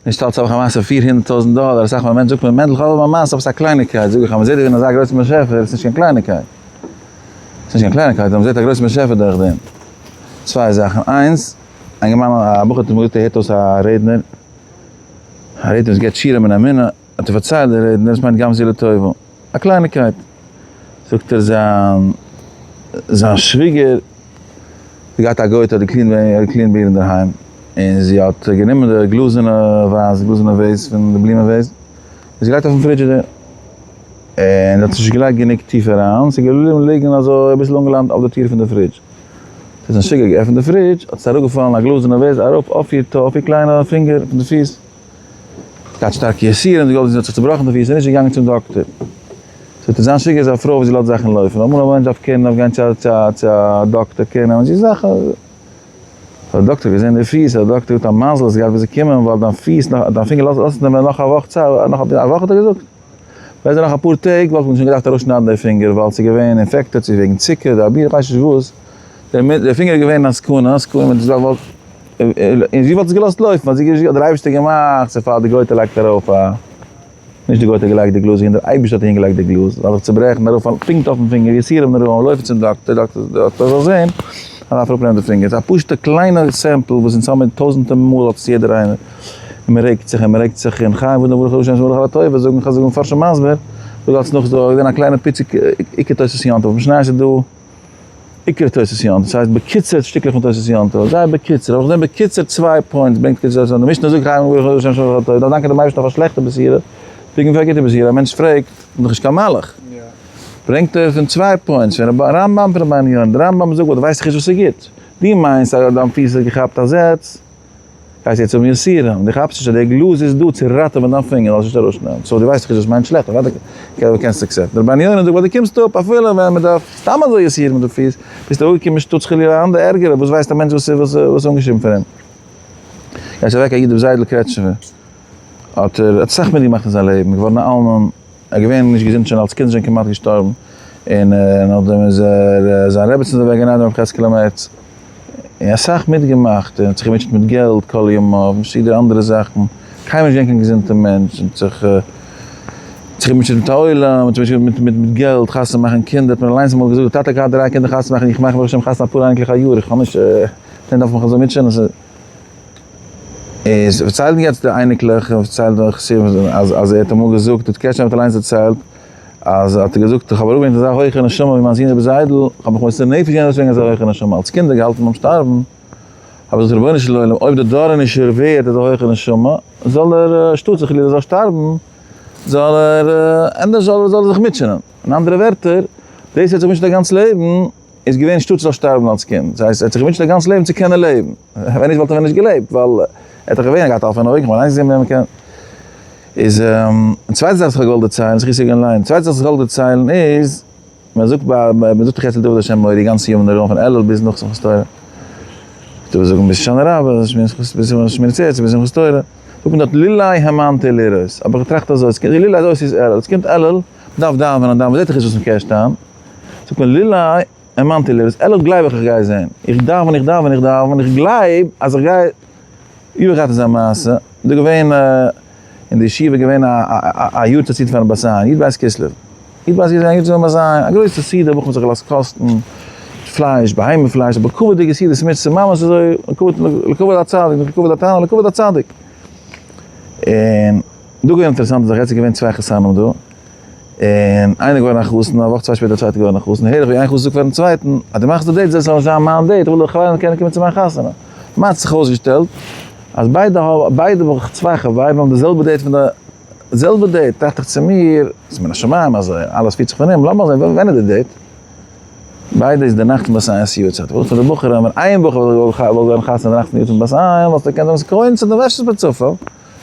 נישט אלץ האב איך א מעשה 400 טויזנט דאלער, אסאך מאל א מענטש זאגט מיר מענדל איך האב א מעשה אבער ס'איז א קלייניקייט, זאג איך אז מ'זעט דערין אזא גרויסן באשעפער איז נישט קיין קלייניקייט, ס'איז נישט קיין קלייניקייט ווען מ'זעט א גרויסן באשעפער דורך דעם. צוויי זאכן, איינס, א אינגערמאן א בחור האט מיר געזאגט ער הערט אויס א רעדנער, א רעדנער וואס געבט שיעורים אין אמונה, האט ער פארציילט דער רעדנער, עס מיינט גם זו לטובה, א קלייניקייט, זאגט ער זיין זיין שוויגער האט געהאט א גויטע האט גע clean ט ביי גע clean ט ביי איר אינדערהיים, און זי האט גענומען די גלאזערנע vase, גלאזערנע vase פון די בלומען vase, און זי געלייגט אויפן פרידזשידער, און זי האט עס נישט געלייגט גענוג טיף אריין, ס'איז געבליבן ליגן אזוי אביסל אנגעלאנט אויף די טיר פון די fridge, האט זיין שוויגער געעפנט די fridge, האט עס אראפגעפאלן א גלאזערנע vase אראפ אויף איר toe, אויף איר קליינע פינגער פון די פיס. געהאט שטארקע יסורים, זי האט זיך צובראכן די פיס און נישט געגאנגען צום דאקטער. זאגט ער, זיין שוויגער איז א פרוי וואס זי לאזט זאכן לויפן, אמאל א מענטש דארף קערן דארף גיין צו א דאקטער קערן נעמען זי זאכן. האט דער דאקטער געזען די פיס, האט דער דאקטער געזאגט א מזל עס גייט ווי זיי קומען ווייל דיין פיס, דיין פינגער לאזט נעמען נאך א וואך צייט, נאך א וואך האט ער געזאגט, ווען נאך אפאר טעג וואלט מען שוין געדארפט ארויסשניידן די פינגער ווייל ס'איז געווען infected צו וועגן צוקער, diabetes, איך ווייס נישט וואס, דער פינגער איז געווען אין א סכנה, סכנה, און זי וואלט עס געלאזט לויפן, ווייל זי האט דער אייבערשטער געמאכט, ס'איז פאר די גויטע לייגט ארויף א, נישט די גויטע געלייגט די גלאז אהין, דער אייבערשטער האט אהין געלייגט די גלאז, זאל זיך צוברעכן, ארויפפאלן פונקט אויפן פינגער, יסורים נוראים, לויפן צום דאקטער, דאקטער זאל זען אז מ'דארף אראפנעמען די פינגער, ס'איז א פשוטע קליינע sample וואס אונז האבן טויזענטער מאל אלס יעדער איינער, און מ'רעגט זיך און מ'רעגט זיך, און חיים וואס נברא חדשים שמח על הטובה, זאגן חז ל מפרשים מסביר, זאג אלס נאך, ס'איז דא געווען א קליינע פיצי עיקר תוס' יום טוב, משניות איז דא. עיקר תוס' יום טוב, ס'הייסט בקיצור שטיקלעך פון תוס' יום טוב, זייער בקיצור, אבער כ'זעה בקיצור צוויי points ברענגט קיצור תוס' יום טוב, די משנה זאגט חיים ברוך הוא השם שומר כל טוב, דארף דאנקען דעם אייבערשטן אויף א שלעכטע בשורה, פונקט ווי א גוטע בשורה, א מענטש פרעגט, כ'בין דאך נישט קיין מלאך, ברענגט ער פון צוויי points, פון רמב ם פון רבינו יונה, דער רמב ם זאגט ווייל דו ווייסט דאך נישט וואס איז גוט, דו מיינסט אז דיין פיס האט געכאפט א זעץ, גייסט יעצט האבן יסורים, דו כאפסט נישט אז דער גלאז איז דא צו ראטעווען דיין פינגער זאלסט נישט ארויסשנעלן, so דו ווייסט דאך נישט וואס מיינט שלעכט, אוודאי קענסטו accept ן, רבינו יונה זאגט ווייל דו קומסט אפ אפילו ווען מען דארף סתם אזוי יסורים מיט די פיס, ביסטו אפגעקומען שטאטס חלילה אנדערע ערגערע, וואס ווייסט א מענטש וואס איז אנגעשריבן פאר אים. גייט אוועק א איד ר' זיידל קרעטשניפער, האט ער אסאך מיטגעמאכט אין זיין לעבן, געווארן א אלמן, ער איז געווען נישט געזונט שוין אלס קינד שוין כמעט געשטארבן, און נאכדעם איז ער זיין רעבעצין איז אוועק גענאדען רבי חזקאל'ע מערץ, און אסאך מיטגעמאכט, און האט זיך געמוטשעט מיט געלט כל ימיו, און פארשידענע אנדערע זאכן, קיינמאל נישט געווען קיין געזונטע מענטש, און זיך זיך געמוטשעט מיט א עולם, האט זיך געמוטשעט מיט מיט געלט, חתונה מאכן קינדער, האט מיר אליינס אמאל געזאגט, דער טאטע האט געהאט דריי קינדער חתונה מאכן, איך מאך ברוך השם חתונה אפאר אייניקלעך א יאר, איך האב נישט, וועם דארף איך מיך אזוי מוטשען, איז פארציילן יעצט די אייניקלעך און פארציילן די חסידים אז אז ער האט אמאל געזאגט, האט קעשענער האט אליינס דערציילט, אז האט ער געזאגט איך האב אראפגעברענגט אזא הויכע נשמה ווי מיין זון רבי זיידל, איך האב מיך מוסר נפש געווען ארויסברענגען אזא הויכע נשמה, אלס קינד געהאלטן ביים שטארבן, האב איך געזאגט רבונו של עולם אויב די דור איז נישט ווערד אזא הויכע נשמה, זאל ער שטאט זיך חלילה זאל שטארבן, זאל ער ענדערש זאל ער זיך מוטשענען, אין אנדערע ווערטער, דאס ער האט זיך געמוטשעט א גאנץ לעבן, איז געווען שטאט זאל שטארבן אלס קינד, דאס הייסט ער האט זיך געווינטשן א גאנץ לעבן צו קענען לעבן, ווען נישט וואלט ער ווען נישט געלעבט, ווייל ער האט דאך געווען געהאט אפענע אויגן, כ'מיין איינס געווען מען קען. איז די צווייטע זאך וואס כ'האב געוואלט דערציילן, זיך איז אליין, די צווייטע זאך וואס כ'האב געוואלט דערציילן איז, מען זאגט ביי, מען זאגט דאך יעצט לדוד השם אורי די גאנצע ימים נוראים פון אלול ביז נאך שמחת תורה, דא זאגן ביז הושענא רבה, ביז שמיני עצרת, ביז שמחת תורה, זאגט מען דארט לולא האמנתי לראות, האב איך געטראכט אזוי, עס קומט לולא אזוי עס איז אלול, עס קומט אלול, מען דארף דאווענען, דאווענען, מען זעט דאך נישט וואס מען קען שטיין. זאגט מען לולא האמנתי לראות, אלול גלייב איך איך גיי זען, איך דאווען איך דאווען איך דאווען איך גלייב אז איך גיי, איך געהאט אזא מעשה, דא געווען אין די ישיבה געווען א יארצייט סעודה פארן בת עין, י"ב כסלו, י"ב כסלו יארצייט פארן בת עין, א גרויסע סעודה, בחורים האבן זיך געלאזט קאסטן, פלייש, בהמה פלייש, אבער כבוד'יגע סעודת מצוה, ממש אזוי לכבוד הצדיק, לכבוד התנא, לכבוד הצדיק, און דא געווען אינטערעסאנטע זאך, יעצט איז געווען צוויי חתנים דא. און איינער געווארן א חתן, א וואך צוויי שפעטער א צווייטער געווארן א חתן, הער איך ווי איין חתן זאגט פארן צווייטן, אז דו מאכסט די date זאל עס זיין מיין date, איך וויל די חברים קענען קומען צו מיין חתונה. מען האט זיך אויסגעשטעלט אז ביידע האבן, ביידע צוויי חברים האבן די זעלבע date פון די זעלבע date, טראכט איך צו מיר, ס'איז מן השמים אזוי, אלעס פירט זיך פון הימל, לאמיר זען ווען איז די date? ביידע איז די נאכט פון בת עין'ס יארצייט, איך וויל פון די בחורים, ווען איין בחור וואלט געוואלט ווערן חתן די נאכט פון יארצייט פון בת עין, וואלסטו געקענט זאגן ס'איז coincidence, אפשר איז בצופאל.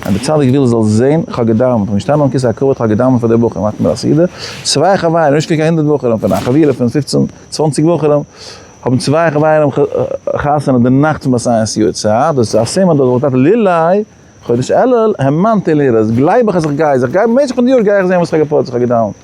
אז די צדיק וויל זאל זען, כ'האב געדאווענט, כ'בין געשטאנען ביים כסא הכבוד, כ'האב געדאווענט פאר די בחורים, מאכט מיר א סעודה, צוויי חברים, נישט קיין הונדערט בחורים, פון א חבורה פון פופצן צוואנציג בחורים, האבן צוויי חברים חתונה די נאכט פון בת עין'ס יארצייט, דאס איז א סימן דאס וואלט לולא חודש אלול, האמנתי לראות, גלייב איך אז איך גיי, אז איך גיי במשך פון די יאר גיי איך זען וואס כ'האב געפועלט, וואס כ'האב געדאווענט.